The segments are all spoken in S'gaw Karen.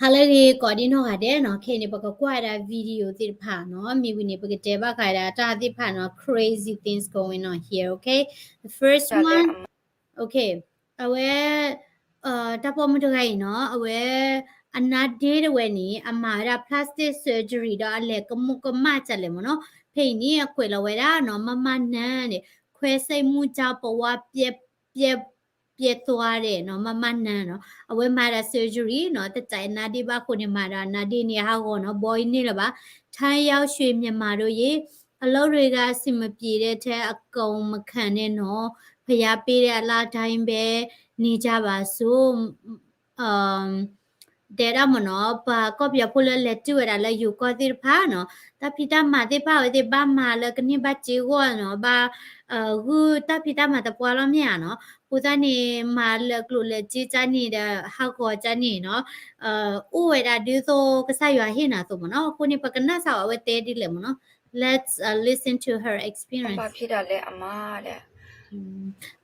ဟါလၢအဂ့ၤကိးဒံနီၢ်ဂၤဒဲးနီၤ, ခဲအံၤန့ၣ် ပကကွၢ်ဝဲဒၣ် video သ့ၣ်တဖၣ်နီၤ, မ့ၢ်ဝံၤန့ၣ် ပကတဲဘၣ်ဃးဝဲဒၣ်တၢ်သ့ၣ်တဖၣ်နီၤ, crazy things going on here, okay? The first one, okay, အဝဲ တၢ်ပိာ်မုၣ်တဂၤအံၤနီၤ, အဝဲ အနါဒ့တဝဲန့ၣ် အမၤဝဲဒၣ် plastic surgery ဒီးအလဲၤကမူၣ်ကမၣ်ကလဲာ်မ့ၢ်နီၤ, ဖဲအံၤန့ၣ် အကွဲးလီၤဝဲဒၣ်နီၤ, မမနၢ်န့ၣ် ခွဲစိတ်မှုကြောင့် ပဝါပျက် ပျက်သွားတယ်နီၤ, မမနၢ်နီၤ, အဝဲမၤဒၣ် surgery နီၤ, တစဲးနါဒ့ဘၣ်အဃိန့ၣ် မၤဒၣ်နါဒ့န့ၣ် ဟးဂီၤနီၤ, ဘီအံၤန့ၣ်လၢၤဘၣ်, ထမ်းရောက်ရွှေ့ မြန်မာတို့ရေ အလုပ်တွေက အဆင်မပြေတဲ့ထဲ အကုန်မခံနဲ့နော်, ဘုရားပေးတဲ့ အလတိုင်းပဲ နေကြပါစို့ တဲဒၣ်မ့ၢ်နီၤ, ပှၤကီၢ်ပယီၤဖိလၢလဲၤတုၤဝဲဒၣ်လၢယိၤကီၢ်သ့ၣ်တဖၣ်နီၤ, တၢ်ဖံးတၢ်မၤသ့ၣ်တဖၣ်ဝဲသ့ၣ်ဘၣ်မၤလၢကန့ၢ်ဘၣ်စ့ဂီၢ်နီၤ, ဘၣ် ဂုၢ်တၢ်ဖံးတၢ်မၤတပှၢ်လီၤမ့ၢ်ဧါနီၤ, အဃိသတးန့ၣ် မၤလၢအကျိၤလၢစ့ကၢ်န့ၣ်ဒီး ဟးဂီၤကၢ်န့ၣ်နီၤ, အိၣ်ဝဲဒၣ်ဒ်သိးကစၢ်ယွၤဟ့ၣ်နၤအသိးမ့ၢ်နီၤ, အဃိန့ၣ် ပကနၣ်စၢ်အီၤအဝဲတဲဒ်လဲၣ်မ့ၢ်နီၤ, let's listen to her experience.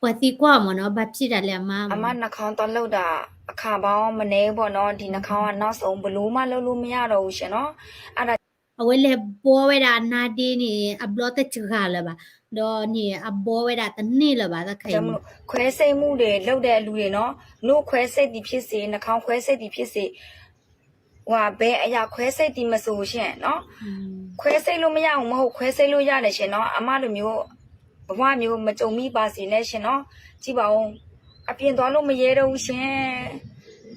ပှၤသံကွၢ်အီၤမ့ၢ်နီၤ, ဘာဖြစ်တာလဲအမါ, အမါ နှာခေါင်းသွားလုပ်တာ အခါပေါင်းမနည်းပေါ့နော်, ဒီနှာခေါင်းကနောက်ဆုံးဘယ်လိုမှလုပ်လို့မရတော့ဘူးရှင်နော်, အဲ့ဒါ အဝဲလဲၤဘီဝဲဒၣ်အနါဒ့န့ၣ် အဘျီတစှၤလၢၤဘၣ်, ဒီးန့ၣ်အဘီဝဲဒၣ်တန့ၢ်လၢၤဘၣ်, ခွဲစိတ်မှုတွေလုပ်တဲ့အလူတွေနော်, နှုတ်ခွဲစိတ်သည်ဖြစ်စေ, နှာခေါင်းခွဲစိတ်သည်ဖြစ်စေ, ဟိုဟာ ဘယ်အရာခွဲစိတ်သည်မဆိုရှင်နော်, ခွဲစိတ်လို့မရဘူးမဟုတ်, ခွဲစိတ်လို့ရတယ်ရှင်နော်, အမတို့မျိုး ဘဝမျိုးမကြုံမိပါစေနဲ့ရှင်နော်, ကြည့်ပါဦး, အပြင်သွားလို့မရဲတော့ဘူးရှင်,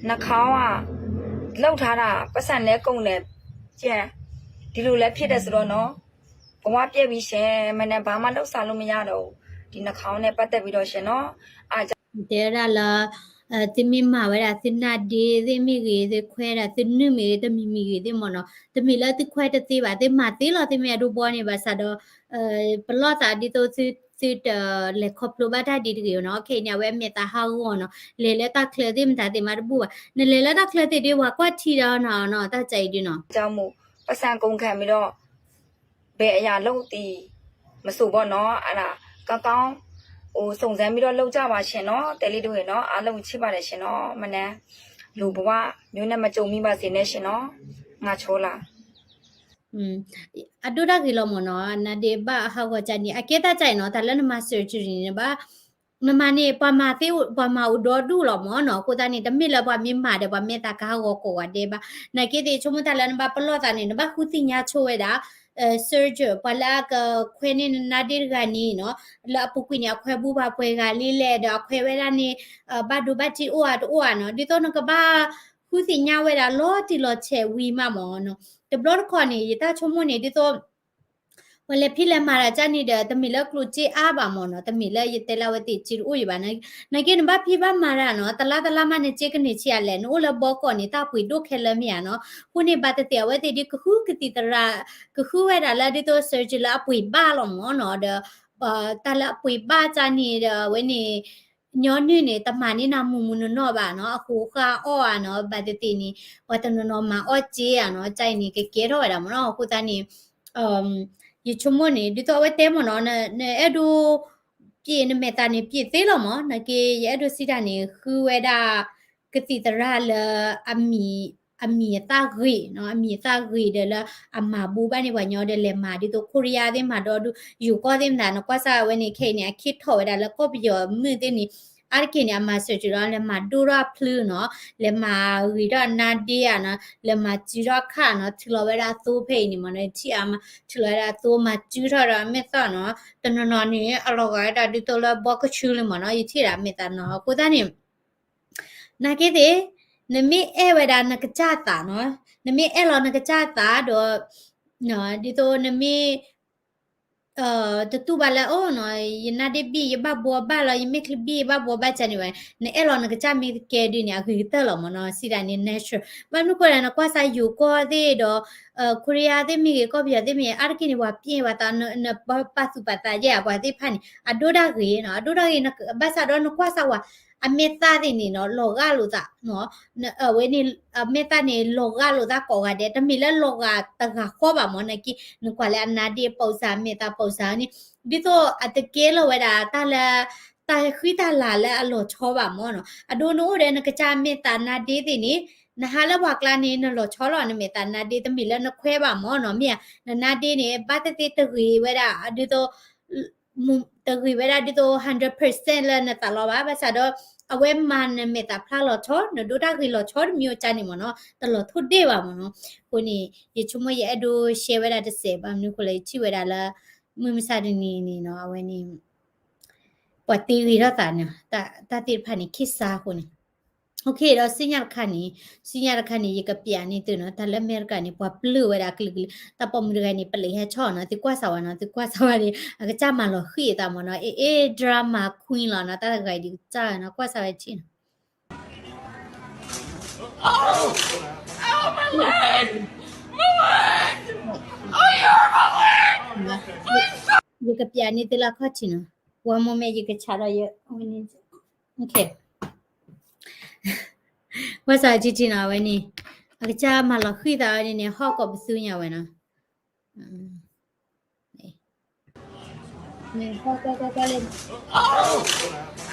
နှာခေါင်းက လုပ်ထားတာ ပိုက်ဆံလည်းကုန်တယ်, ကြည့်, ဒီလိုလည်းဖြစ်တယ်ဆိုတော့နော်, ဘဝပျက်ပြီရှင်, မနဲ့ဘာမှလုပ်စားလို့မရတော့ဘူး, ဒီနှာခေါင်းနဲ့ပတ်သက်ပြီးတော့ရှင်နော်, တဲဒၣ်လၢ သုမ့ၢ်မၤဝဲဒၣ်သုနါဒ့သ့ၣ်မ့ၢ်ဂ့ၤ, သုခွဲဒၣ်သုနုၢ်မ့ၢ်ဂ့ၤ, တမံၤမံၤဂ့ၤသ့ၣ်မ့ၢ်နီၤ, တမ့ၢ်လၢသုခွဲတသ့ဘၣ်, သုမၤသ့လီၤ, သုမ့ၢ်အဒိဘီန့ၣ်ဘၣ်ဆၣ်ဒီး ပလီၢ်သးဒ်သိးသု သုတလဲၤခီဖျိဘၣ်တၢ်ဒ်တဂ့ၤနီၤ, ခဲအံၤန့ၣ် အဝဲမဲာ်သးဟးဂီၤနီၤ, လဲၤလၢတၢ်ချၢသ့ၣ်မတၤသ့ၣ်မးတဘူၣ်ဘၣ်, နလဲၤလၢတၢ်ချၢသ့ၣ်ဒ်ပှၤကွၢ်ထံဒီးနီၤ, တၢ်ကဲအံၤဒ်နီၤ ဘယ်အရာလုပ်သည်မဆိုပေါ့နော်, အဲ့ဒါ ကောင်းကောင်း ဟို စုံစမ်းပြီးတော့လုပ်ကြပါရှင်နော်, တဲလေးတို့ရေနော်, အားလုံးချစ်ပါတယ်ရှင်နော်, မနက် လူဘဝမျိုးနဲ့ မကြုံမိပါစေနဲ့ရှင်နော်, ငါချိုးလာ အဒိၣ်တၢ်ဂ့ၤလီၤမ့ၢ်နီၤ, နဒ့ဘၣ်ဟးဂီၤကၢ်န့ၣ် အကဲတၢ်ကၢ်အံၤနီၤ, တၢ်လၢနမၤ surgery န့ၣ် နဘၣ် နမၤန့ၣ် ပှၤမၤသ့ ပှၤမၤအိၣ်ဒီဒူၣ်လီၤမ့ၢ်နီၤ, အဃိသတးန့ၣ် တမ့ၢ်လၢပှၤမ့ၢ်မၤဒီး ပှၤမဲာ်သးကဟးဂီၤကိးဂၤဒဲးဘၣ်, နာ်က့သ့ၣ် ဆိကမိၣ်တၢ်လၢနဘၣ်ပလီၢ်သးန့ၣ် နဘၣ်ဃုသ့ၣ်ညါဆိဝဲဒၣ် surgeon ပှၤလၢအကခွဲန့ၢ်နနါဒ့တဂၤန့ၣ်နီၤ, လၢအပူၤကွံာ်န့ၣ် အခွဲဘူးပှၤပှဲၤဂၤလံလဲၣ်, ဒီးအခွဲဝဲဒၣ်န့ၣ် ဘၣ်ဒိဘၣ်ထံးအိၣ်ဧါတအိၣ်ဧါနီၤ, ဒ်သိးနကဘၣ်ဃုသ့ၣ်ညါဝဲဒၣ်လီၤတံၢ်လီၤဆဲးဝံၤမးမ့ၢ်နီၤ, တဘျီတခီၣ်န့ၣ် ယတၢ်ဆိကမိၣ်န့ၣ် ဒ်သိး ပှၤလဲၤဖံးလဲၤမၤတၢ်ကၢ်န့ၣ်ဒီး တမ့ၢ်လၢကျိၣ်စ့အါဘၣ်မ့ၢ်နီၤ, တမ့ၢ်လၢယတဲလၢအဝဲသ့ၣ်စ့တအိၣ်ယံၤဘၣ်, နာ်က့နဘၣ်ဖံးဘၣ်မၤတၢ်နီၤ, တလါတလါမးနစ့ကန့ၢ်ဆံးအါလဲၣ်, နအိၣ်လၢဘီကီၢ်န့ၣ် တၢ်ပှ့ၤဒိၣ်ခဲလၢာ်မ့ၢ်ဧါနီၤ, အဃိန့ၣ် ဘၣ်သ့ၣ်သ့ၣ် အဝဲသ့ၣ်ဒ်ကဃုကသံၣ်သရၣ် ကဃုဝဲဒၣ်လၢဒ်သိး surgeon လၢအပှ့ၤဘၣ်လီၤမ့ၢ်နီၤ, ဒီး တၢ်လၢအပှ့ၤဘၣ်ကၢ်န့ၣ်ဒီး အဝဲန့ၣ် ညီနုၢ်န့ၣ် တမၤန့ၢ်နၤမုၢ်မုၢ်နီၢ်နီၢ်ဘၣ်နီၤ, အဃိဃါအီၣ်ဧါနီၤ, ဘၣ်သ့ၣ်သ့ၣ်န့ၣ် ပှၤတနီၤနီၤမၤအီၣ်စ့ဧါနီၤ, ကၢ်အံၤန့ၣ် ကကဲထီၣ်ဝဲဒၣ်မ့ၢ်နီၤ, အဃိသတးန့ၣ် ယဆိကမိၣ်န့ၣ် ဒ်သိးအဝဲတဲမ့ၢ်နီၤ, နအဲၣ်ဒိး ပျ့ၤနမဲာ်သးန့ၣ် ပျ့ၤသ့လီၤမ့ၢ်, နာ်က့ ယအဲၣ်ဒိးစံးတၢ်န့ၣ် ဃုဝဲဒၣ် ကသံၣ်သရၣ်လၢ အမံၤအသၣ်ဂ့ၤနီၤ, အမံၤအသၣ်ဂ့ၤဒီးလၢအမၤဘူးဘၣ်န့ၢ်ပှၤညီဒီးလဲၤမၤဒ်သိး ခိရံယါသ့ၣ်မၤဒီဒူၣ် ယိၤကီၢ်သ့ၣ်မတၤ နကွၢ်စၢ်ဝဲန့ၣ် ခဲအံၤန့ၣ် အခ့ထီၣ်ဝဲဒၣ်လၢကီၢ်ပယီၤမုၢ်သ့ၣ်န့ၣ် အါတက့ၢ်န့ၣ် အမၤ surgery ဒီး လဲၤမၤဒိၣ်ထီၣ်အဖျုနီၤ, လဲၤမၤဂ့ၤထီၣ်အနါဒ့ဧါနီၤ, လဲၤမၤစုထီၣ်အခၣ်နီၤ, ထုးလီၤဝဲဒၣ်အသိဖဲအံၤန့ၣ်မ့ၢ်နီၤ, ထံၣ်အါမး ထုးလီၤဝဲဒၣ်အသိမၤစုထီၣ်ဒီးအမဲာ်သၣ်နီၤ, တနီၤနီၤန့ၣ် အလီၤဂာ်ဝဲဒၣ်ဒ်သိးလၢဘီကဆူလံမ့ၢ်နီၤ, ယထံၣ်ဒၣ်အမဲာ်သၣ်နီၤ, အဃိသတးန့ၣ် နာ်က့သ့ၣ် နမ့ၢ်အဲၣ်ဝဲဒၣ်နကစၢ်သးနီၤ, နမ့ၢ်အဲၣ်လီၤနကစၢ်သးဒီး ဒ်သိးနမ့ၢ် တတူၢ်ဘၣ်လၢ အိၣ်နီၤ ယနါဒ့ဘံၣ် ယဘၣ်ဘှီဘၣ်လီၤ, ယမဲာ်ချံဘံၣ် ယဘၣ်ဘှီဘၣ်ကၢ်န့ၣ်ဝဲ, နအဲၣ်လီၤနကစၢ်မ့ၢ်ကဲဒုးန့ၣ် အဂ့ၤကတၢၢ်လီၤမ့ၢ်နီၤ, စံးဒၣ်န့ၣ် natural, ဘၣ်မနုၤဃိလဲၣ် နကွၢ်စၢ်ယိၤကီၢ်သ့ၣ်ဒီး ခိရံယါသ့ၣ်မ့ၢ်ဂ့ၤ ကီၢ်ပယီၤသ့ၣ်မ့ၢ်ဂ့ၤ အါတက့ၢ်န့ၣ် ပှၤပျ့ၤပှၤသး နပာ်သူၣ်ပာ်သးယဲၢ်ဧါ ပှၤသ့ၣ်တဖၣ်န့ၣ် အဒိၣ်ဒၣ်ဂ့ၤနီၤ, အဒိၣ်ဒၣ်ဂ့ၤ ဘၣ်ဆၣ်ဒီးနကွၢ်စၢ်ဝဲ အမဲာ်သၣ်သ့ၣ်န့ၣ်နီၤ လီၤဂာ်လိာ်သး အဝဲန့ၣ် အမဲာ်သၣ်န့ၣ် လီၤဂာ်လိာ်သးကိးဂၤဒဲး တမ့ၢ်လၢလီၤဂာ်တဂၤဃီဘၣ်မ့ၢ် နာ်က့ နကွၢ်လၢအနါဒ့ ပိာ်စၢ် အမဲာ်သၣ်ပိာ်စၢ်န့ၣ် ဒ်သိးအတကဲလီၤဝဲဒၣ်တၢ်လၢ တၢ်ဃံတၢ်လၤလၢအလီၤဆီဘၣ်မ့ၢ်နီၤ, အဒိနအိၣ်ဒီးနကစၢ်မဲာ်သၣ်နါဒ့သ့ၣ်န့ၣ် နဟးလၢပှၤကျါန့ၣ် နလီၤဆီလီၤ နမဲာ်သးနါဒ့ တမ့ၢ်လၢနခွဲးဘၣ်မၢ်နီၤ မ့ၢ်ဧါ, နနါဒ့န့ၣ် ဘၣ်သ့ၣ်သ့ၣ်တဂ့ၤဝဲဒၣ်ဒ်သိး တဂ့ၤဝဲဒၣ်ဒ်သိး hundred percent လၢနသးလီဘၣ်, ဘၣ်ဆၣ်ဒီး အဝဲမၤနမဲာ်သးဖျါလီၤဆီ နဒိတၢ်ဂ့ၤလီၤဆီတမံၤအိၣ်ကါန့ၣ်မၢ်နီၤ တလီၤထိၣ်ဒ့ၣ်ဘၣ်မၢ်နီၤ. အဃိန့ၣ် ယဆိကမိၣ်ယအဲၣ်ဒိး share ဝဲဒၣ်တစဲး ဘၣ်မနုၤအဃိလဲၣ် ယထံၣ်ဝဲဒၣ်လၢ မုၢ်မဆါတနံၤန့ၣ်နီၤ အဝဲန့ၣ် ပှၤတ့ဂ့ၤထီၣ်သးန့ၣ် တၢ်သ့ၣ်တဖၣ်န့ၣ် ခ့ၣ်စးအဃိန့ၣ် OK ဒီးစံညါတခါန့ၣ် စံညါတခါန့ၣ် ယကပျးန့ၢ်သုနီၤ တၢ်လၢအမဲရကၤန့ၣ် ပှၤပျၢ်ဝဲဒၣ်အကလုာ်ကလုာ် တၢ်ပိာ်မုၣ်တဂၤန့ၣ် ပလံးဟဲဆီၣ်နီၤ သုကွၢ်စးဝဲနီၤ သုကွၢ်စးဝဲန့ၣ် အကစၢ်မၤလီၤဃံၤအသးမၢ်နီၤ အ့ အ့ drama queen လီၤနီၤ တၢ်တဂၤအံၤဒ်ကစၢ်နီၤ ကွၢ်စးဝဲထံၣ်နီၤ Oh! Oh, my leg! My leg! Oh, you hurt my leg! ယကပျးန့ၢ်သုလၢခီၣ်ထံးနီၤ one moment ယကဆးဒီးယ ဝဲန့ၣ် OK ကွၢ်စးထံထံနီၤ အဝဲန့ၣ် အကစၢ်မၤလီၤဃံၤသးဝဲန့ၣ် ဟီၣ်ကိးပသူညါဝဲနီၤ ကွၢ်ကွၢ်ကွၢ်ကွၢ်လၢ Oh!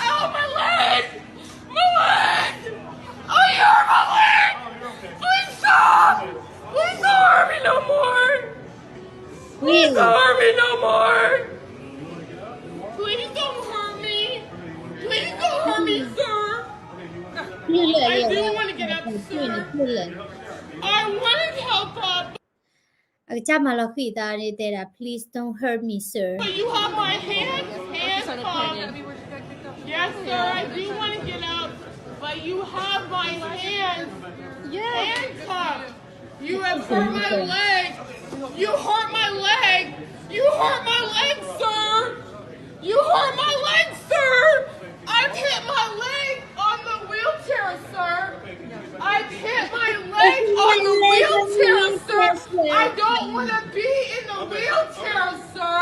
Oh, my leg! My leg! Oh, you hurt my leg! Please stop! Please don't hurt me no more! Please don't hurt me no more! Please don't hurt me! Please don't hurt me, sir! I do want to get up, sir! I want to help up! အကစၢ်မၤလီၤဃံၤသးန့ၣ်တဲဒၣ် please don't hurt me, sir. But you have my hands, hands cuffed. Yes, sir, I do want to get up, but you have my hands handcuffed. You have hurt my leg. You hurt my leg. You hurt my leg, sir. You hurt my leg, sir! I've hit my leg on the wheelchair, sir! I've hit my leg on the wheelchair, sir! I don't want to be in the wheelchair, sir!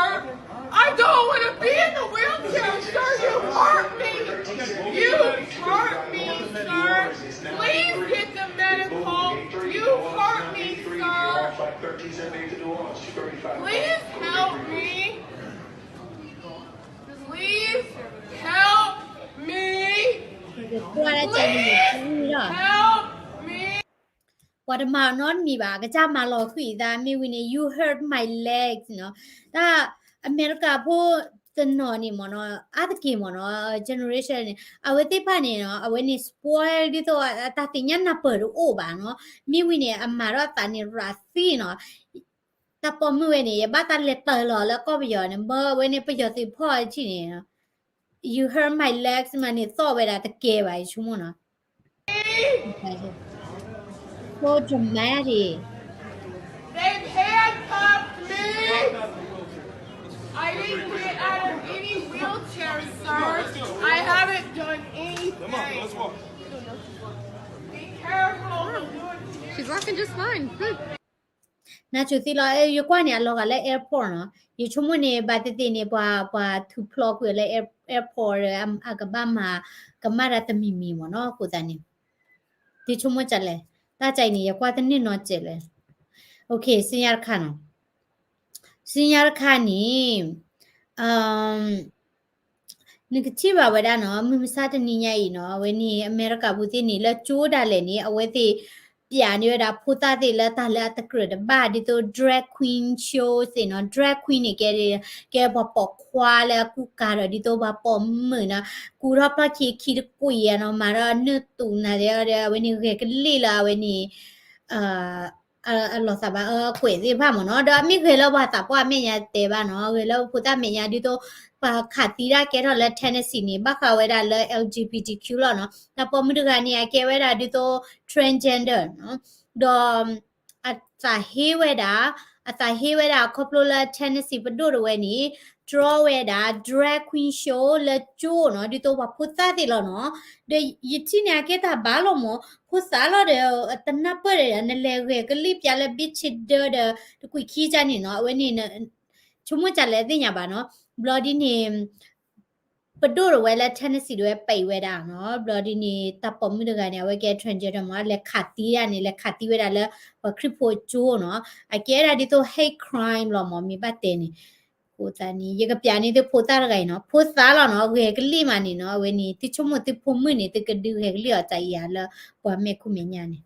I don't want to be in the wheelchair, sir! You hurt me! You hurt me, sir! Please get the medical! You hurt me, sir! Please help me! Please help me! Please help me! ပှၤတမၤနီတမံၤဘၣ် အကစၢ်မၤလီၤဃံၤသး မ့ၢ်ဝံၤန့ၣ် you hurt my legs နီၤ တၢ်အမဲရကၤဖိတနီၤန့ၣ်မၢ်နီၤ အါတက့ၢ်မၢ်နီၤ generation န့ၣ် အဝဲသ့ၣ်တဖၣ်န့ၣ်နီၤ အဝဲန့ၣ် spoil ဒ်သိးအတၢ်သ့ၣ်ညါနၢ်ပၢၢ်တအိၣ်ဘၣ်နီၤ မ့ၢ်ဝံၤန့ၣ် အမၤထီၣ်သးန့ၣ်ရးသံနီၤ တၢ်ပိာ်မုၣ်ဝဲန့ၣ် ယဘၣ်တၢ်လဲၤတၢ်လီၤလၢကီၢ်ပယီၤန့ၣ် မၢဝဲန့ၣ် ပယီၤသုးဖီၣ်ထံၣ်န့ၣ် you hurt my legs မးန့ၣ် သီၣ်ဝဲဒၣ်တကဲဘၣ် ယဆိကမိၣ်နီၤ So dramatic. They've handcuffed me. I didn't get out of any wheelchair, sir. I haven't done anything. Be careful. She's walking just fine. နဆိသ့လီၤ ယကွၢ်န့ၣ် အလီၤဂာ်လၢ airport နီၤ ယဆိကမိၣ်န့ၣ် ဘၣ်သ့ၣ်သ့ၣ်န့ၣ် ပှၤ ပှၤထုးဖျီကွံာ်အီၤလၢ airport အကဘၣ်မၤ ကမၣ်တၢ်တမံၤမံၤမၢ်နီၤ အဃိသတးန့ၣ် သုဆိကမိၣ်ဒ်လဲၣ် တၢ်ကါအံၤန့ၣ် ယကွၢ်တန့ၢ်နီတစဲးလၢၤ OK စံညါတခါနီၤ စံညါတခါန့ၣ် နကထံၣ်ဘၣ်ဝဲဒၣ်နီၤ မုၢ်မဆါတနံၤညါအံၤနီၤ အဝဲန့ၣ် အမဲရကၤပူၤသ့ၣ်န့ၣ် လၢကၠိဒၣ်လဲာ်န့ၣ် အဝဲသ့ၣ်ပျးန့ၢ်ဝဲဒၣ်ဖိသၣ်သ့ၣ်လၢတၢ်လၢအတကြၢးတဘၣ် ဒ်သိး drag queen show သ့ၣ်နီၤ drag queen န့ၣ် ကဲ ကဲပှၤပိာ်ခွါလၢအကူကၤဒီး ဒ်သိးပှၤပိာ်မုၣ်နီၤ ကူထီၣ်ဖျီၣ်ခံခံတကွံာ်ဧါနီၤ မၤဒီးနုာ်တူာ်နၤဒီး အဝဲန့ၣ်ဂဲၤကလံၣ်လၢအဝဲန့ၣ် အလီၤသးဘၣ်အကွဲးသ့ၣ်တဖၣ်မၢ်နီၤ ဒီးအမ့ၢ်ဂဲၤလၢပှၤသးပှၢ်မဲာ်ညါတဲဘၣ်နီၤ ဂဲၤလၢဖိသၣ်မဲာ်ညါ ဒ်သိးပှၤခးသံဒၣ်ကဲထီၣ်လၢ Tennessee န့ၣ် ဘၣ်ဃးဝဲဒၣ်လၢ L G B T Q လီၤနီၤ တၢ်ပိာ်မုၣ်တဂၤန့ၣ် အကဲဝဲဒၣ်ဒ်သိး transgender နီၤ ဒီး အသးဟ့ဝဲဒၣ် အသးဟ့ဝဲဒၣ်ခီဖျိလၢ Tennessee ပဒိၣ်တဝဲန့ၣ် တြီဝဲဒၣ် drag queen show လၢကၠိနီၤ ဒ်သိးပှၤဖိသၣ်သ့ၣ်လီၤနီၤ ဒီးယထံၣ်န့ၣ် အကဲတၢ်ဘၣ်လီၤမၢ် ဖိသၣ်လီၤဒီး တနၢ်ပၢၢ်ဒီး နလဲၤဂဲၤကလံၣ်ပျးလၢ ဘ့ၣ်ဆ့ဒၢဒီး တကွံာ်ခံကါန့ၣ်နီၤ အဝဲန့ၣ် ဆိကမိၣ်ကလဲၣ်သ့ၣ်ညါဘၣ်နီၤ ဘျီဒ်န့ၣ် ပဒိၣ်တဝဲလၢ Tennessee တဝဲပံးဝဲဒၣ်နီၤ ဘျီဒ်န့ၣ် တၢ်ပိာ်မုၣ်တဂၤန့ၣ် အဝဲကဲ transgender မၢ် လဲၤခးသံဒၣ်န့ၣ် လဲၤခးသံဝဲဒၣ်လၢ ပှၤခရံာ်ဖိကၠိနီၤ အကဲဒၣ်ဒ်သိး hate crime လီၤမၢ် မ့ၢ်ဘၣ်တဲန့ၣ် အဃိသတးန့ၣ် ယကပျးန့ၢ်သုဖိသၣ်တဂၤအံၤနီၤ ဖိသၣ်လီၤနီၤ ဂဲၤကလံၣ်မးန့ၣ်နီၤ အဝဲန့ၣ် သုဆိကမိၣ်သုဖိမုၣ်န့ၣ် သုကဒုးဂဲၤကလံၣ်အီၤတၢ်အံၤဧါလၢ ပှၤမဲာ်ခိၣ်မဲာ်ညါန့ၣ်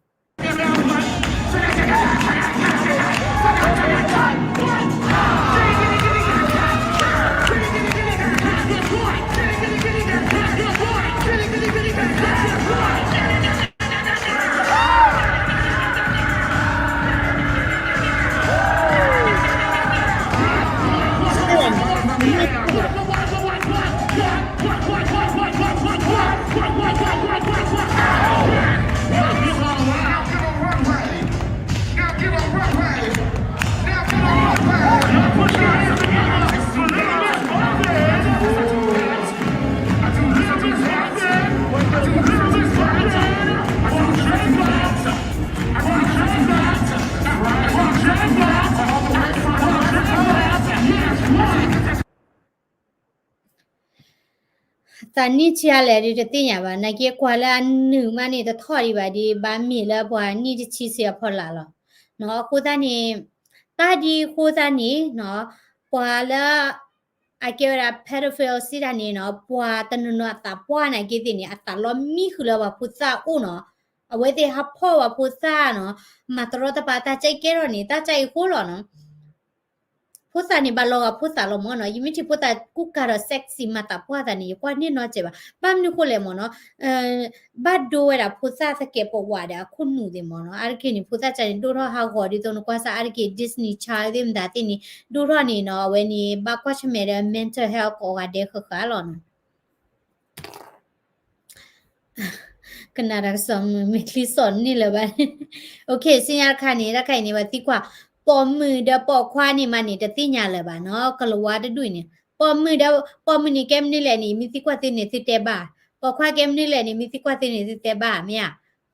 သးနံၣ်ဆံးအါလဲၣ်ဒုးတသ့ၣ်ညါဘၣ်, နာ်က့ကွၢ်လၢအနုာ်မးန့ၣ် တထီၣ်ဒံးဘၣ်ဒံး ဘၣ်မ့ၢ်လၢပှၤနံၣ်တဆံဆံးအဖီလာ်လီၤ. အဃိသတးန့ၣ် တၢ်ဒ်အဃိသတးန့ၣ် ပှၤလၢ အကဲဝဲဒၣ် pedophile စံးတၢ်န့ၣ်နီၤ ပှၤတနီၤနီၤအသးပှၢ်နာ်က့သ့ၣ်န့ၣ် အသးလီမံဃုာ်လၢပှၤဖိသၣ်အအိၣ်နီၤ, အဝဲသ့ၣ်ဟးဖီၣ်ပှၤဖိသၣ်နီၤ, မၤတရီတပါတၢ်ကဲကဲထီၣ်န့ၣ် တၢ်ကဲအံၤဃိလီၤနီၤ. ဖိသၣ်န့ၣ် ဘၣ်လီၤဂာ်ဖိသၣ်လီၤမၢ်နီၤ, ယမ့ၢ်ထံၣ်ဖိသၣ်ကူၣ်ကၤဒီး sexy မၤသးပှၢ်သးန့ၣ် ယကွၢ်န့ၢ်နီတစဲးဘၣ်. ဘၣ်မနုၤဃိလဲၣ်မၢ်နီၤ, ဘၣ်ဒိဝဲဒၣ်ဖိသၣ်သကဲးပဝးဒီးအခိၣ်နူာ်သ့ၣ်မၢ်နီၤ, အါတက့ၢ်န့ၣ် ဖိသၣ်ကၢန့ၣ် ဒိၣ်ထီၣ်ဟးဂီၤဒ်သိးနကွၢ်စၢ်အါတက့ၢ် Disney Child သ့ၣ်မတၤသ့ၣ်န့ၣ် ဒိၣ်ထီၣ်န့ၣ်နီၤ အဝဲန့ၣ် ဘၣ်ကွၢ်ဆၢၣ်မဲာ်ဒီး mental health ကိးဂၤဒဲးဃၣ်ဃၣ်လီၤနီၤ. ကနၣ်တၢ်ကစီၣ်မုာ် မ့ၢ်ချံစီၣ်န့ၣ်လၢၤဘၣ်. စ့ညါတခါန့ၣ် တၢ်ခါအံၤန့ၣ် ပှၤသံကွၢ် ပိာ်မုၣ်ဒီးပိာ်ခွါန့ၣ်မးန့ၣ် တသ့ၣ်ညါလၢၤဘၣ်နီၤ, ကလၤဝါတဒူၣ်အံၤန့ၣ် ပိာ်မုၣ်ဒီး ပိာ်မုၣ်န့ၣ် ကဲမနုၤလဲၣ်န့ၣ် မ့ၢ်သံကွၢ်သုန့ၣ် သုတဲဘၣ်, ပိာ်ခွါကဲမနုၤလဲၣ်န့ၣ် မ့ၢ်သံကွၢ်သုန့ၣ် သုတဲဘၣ် မ့ၢ်ဧါ.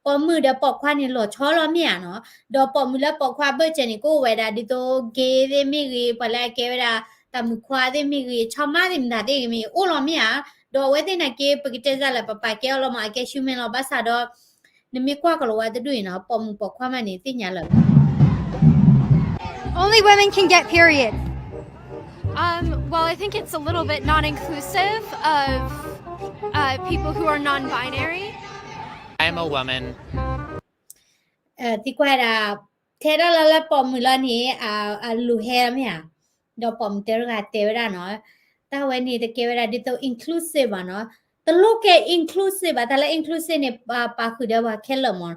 ပိာ်မုၣ်ဒီးပိာ်ခွါန့ၣ် လီၤဆီလီၤ မ့ၢ်ဧါနီၤ, ဒီးပိာ်မုၣ်လၢပိာ်ခွါဘၢၣ်စၢၤန့ၣ် ကအိၣ်ဝဲဒၣ်ဒ်သိး gay သ့ၣ်မ့ၢ်ဂ့ၤ, ပှၤလၢအကဲဝဲဒၣ် တၢ်မုာ်ခွါသ့ၣ်မ့ၢ်ဂ့ၤ, ဆီမါသ့ၣ်မတၤသ့ၣ်ဂ့ၤမ့ၢ် အိၣ်လီၤ မ့ၢ်ဧါ. ဒီးအဝဲသ့ၣ်နာ်က့ ပကတဲစၢ်လၢပပာ်ကဲအီၤလီၤမး အကဲ human လီၤ ဘၣ်ဆၣ်ဒီး နမ့ၢ်ကွၢ်ကလၤဝါတဒူၣ်အံၤနီၤ ပိာ်မုၣ်ပိာ်ခွါမးန့ၣ် သ့ၣ်ညါလၢၤဘၣ်. Only women can get periods. Um, well, I think it's a little bit not inclusive of uh, people who are non-binary. I am a woman. သံကွၢ်ဒၣ် ထဲဒၣ်လၢလၢပိာ်မုၣ်လီၤန့ၣ် အလိၤဟဲမ့ၢ်ဧါ, ဒီးပိာ်မုၣ်တဲတဂၤတဲဝဲဒၣ်နီၤ, တၢ်ဝဲန့ၣ်တကဲဝဲဒၣ်ဒ်သိး inclusive ဘၣ်နီၤ, တလိၣ်ကဲ inclusive ဘၣ်, တၢ်လၢ inclusive န့ၣ် ပာ်ဃုာ်ဒီးပှၤခဲလၢာ်မး,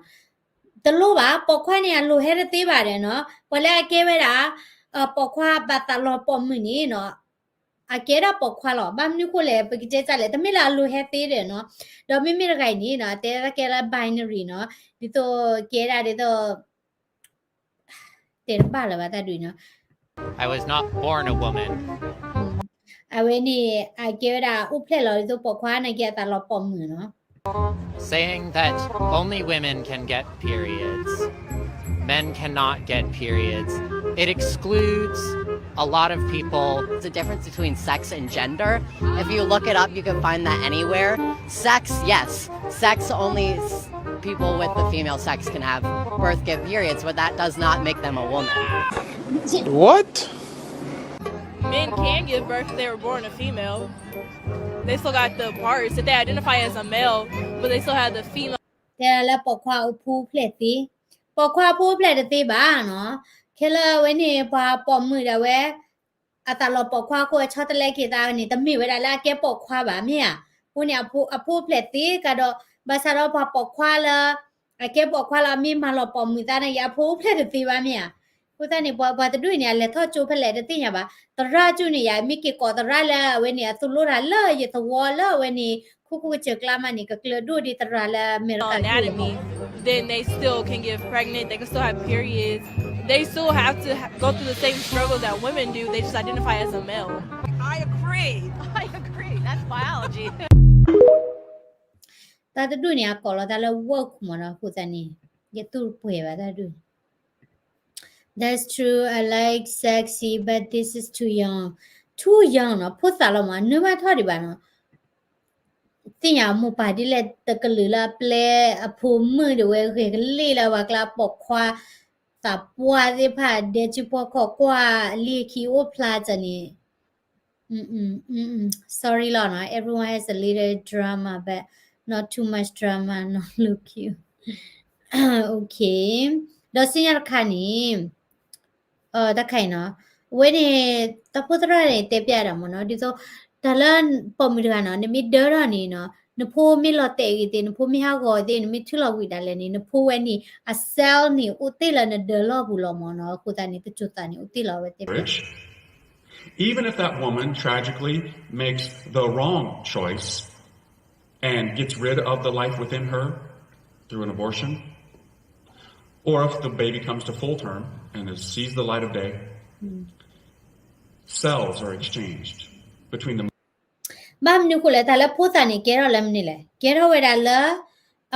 တလိၣ်ဘၣ်, ပိာ်ခွါန့ၣ် အလိၤဟဲတသ့ဘၣ်ဒီးနီၤ, ပှၤလၢအကဲဝဲဒၣ် ပိာ်ခွါဘၣ်သးလီၤပိာ်မုၣ်န့ၣ်နီၤ အကဲဒၣ်ပိာ်ခွါလီၤ, ဘၣ်မနုၤဃိလဲၣ် ပကတဲစၢ်လဲၣ် တမ့ၢ်လၢအလိၤဟဲသ့ဒီးနီၤ, ဒီးမ့မ့ၢ်တဂၤအံၤန့ၣ်နီၤ တဲဒၣ်ကဲလၢ binary နီၤ, ဒ်သိးကဲဒၣ်ဒ်သိး တဲတဘၣ်လၢၤဘၣ်တၢ်ဒုးနီၤ, I was not born a woman. အဝဲန့ၣ် အကဲဝဲဒၣ်အိၣ်ဖျဲၣ်လီၤ ဒ်သိးပိာ်ခွါနာ်က့အသးလီၤပိာ်မုၣ်နီၤ. Saying that only women can get periods, men cannot get periods, it excludes a lot of people. It's the difference between sex and gender. If you look it up, you can find that anywhere. Sex, yes. Sex only s- people with the female sex can have birth, give periods, but that does not make them a woman. What? Men can give birth if they were born a female. They still got the parts. If they identify as a male, but they still have the female. တဲလၢပိာ်ခွါအိၣ်ဖှိၣ်ဖျဲၣ်သ့, ပိာ်ခွါအိၣ်ဖှိၣ်ဖျဲၣ်တသ့ဘၣ်နီၤ, ခဲလၢာ်ဝဲန့ၣ် ပှၤပိာ်မုၣ်ဒၣ်ဝဲ အသးလီၤပိာ်ခွါအဃိ အဆီတလဲက့ၤသးန့ၣ် တမ့ၢ်ဝဲဒၣ်လၢအကဲပိာ်ခွါဘၣ် မ့ၢ်ဧါ, အဃိန့ၣ် အဖိအဖျဲၣ်သ့ကဒီး ဘၣ်ဆၣ်ဒီးပှၤပိာ်ခွါလၢ အကဲပိာ်ခွါလၢအမ့ၢ်မၤလီၤပိာ်မုၣ်သးန့ၣ် အဖိအိၣ်ဖျဲၣ်တသ့ဘၣ် မ့ၢ်ဧါ. အဃိသတးန့ၣ် ပှၤပှၤတဒူၣ်အံၤန့ၣ် အလဲၤထီၣ်ကၠိဖဲလဲၣ်တသ့ၣ်ညါဘၣ်, သရၣ်ကၠိန့ၣ် ယမ့ၢ်က့ၤကိးသရၣ်လၢအဝဲန့ၣ် အသူၣ်လိတၢ်လၢယသဝီလၢအဝဲန့ၣ် ခိခိၣ်ကစၢၢ်ကျါမးန့ၣ် ကကျၢၤဒိၣ်ဒ်သရၣ်လၢအမဲရကၤကၠိ anatomy, then they still can get pregnant. They can still have periods. They still have to ha- go through the same struggle that women do. They just identify as a male. I agree. I agree. That's biology. တၢ်တဒူၣ်န့ၣ် အကိးလီၤတၢ်လၢ woke မ့ၢ်နီၤ, အဃိသတးန့ၣ် ယသူၣ်ပှဲၤဘၣ်တၢ်ဒူၣ်န့ၣ်. That's true. I like sexy, but this is too young. Too young နီၤ, ဖိသၣ်လီၤမး, နၢမးထီၣ်ဒံးဘၣ်နီၤ. သ့ၣ်ညါမိၢ်ပၢ်ဒ်လဲၣ် တကလုာ်လၢအပျဲအဖိမုၣ်ဒၣ်ဝဲ ဂဲၤကလံၣ်လၢပှၤကျါပိာ်ခွါ သးပှၢ်သ့ၣ်တဖၣ် ဒဲကၠံပှီၢ်ခီၣ်ကွၢ်လံခံအိၣ်ဖျါစၢ်န့ၣ် sorry လီၤနီၤ, everyone has a little drama but not too much drama, not look cute. Okay, ဒီးစံၣ်ညီၣ်တခါန့ၣ် တၢ်ခါအံၤနီၤ, အဝဲန့ၣ် တၢ်ဖိသရၣ်န့ၣ် တဲပျးဒၣ်မ့ၢ်နီၤ, ဒ်သိး တၢ်လၢ ပိာ်မုၣ်တဂၤနီၤ, နမ့ၢ်ဒၢထီၣ်န့ၣ်နီၤ, နဖိမ့ၢ်လီၤတဲာ်ဂ့ၤသ့ၣ်, နဖိမ့ၢ်ဟးဂီၤသ့ၣ်, နမ့ၢ်ထုးလီၤဝံၤဒၣ်လဲာ်န့ၣ်, နဖိဝဲန့ၣ် အ cell န့ၣ် အိၣ်တ့ၢ်လၢနဒၢလီၢ်ပူၤလီၤမ့ၢ်နီၤ. အဃိသတးန့ၣ် တစိၤသးန့ၣ် အိၣ်တ့ၢ်လီၤဝဲတဲပျး Even if that woman tragically makes the wrong choice and gets rid of the life within her through an abortion, or if the baby comes to full term and is, sees the light of day, cells are exchanged between the ဘၣ်မနုၤအဃိလဲၣ်, တၢ်လၢဖိသၣ်န့ၣ် ကဲထီၣ်လၢမနုၤလဲၣ်, ကဲထီၣ်ဝဲဒၣ်လၢ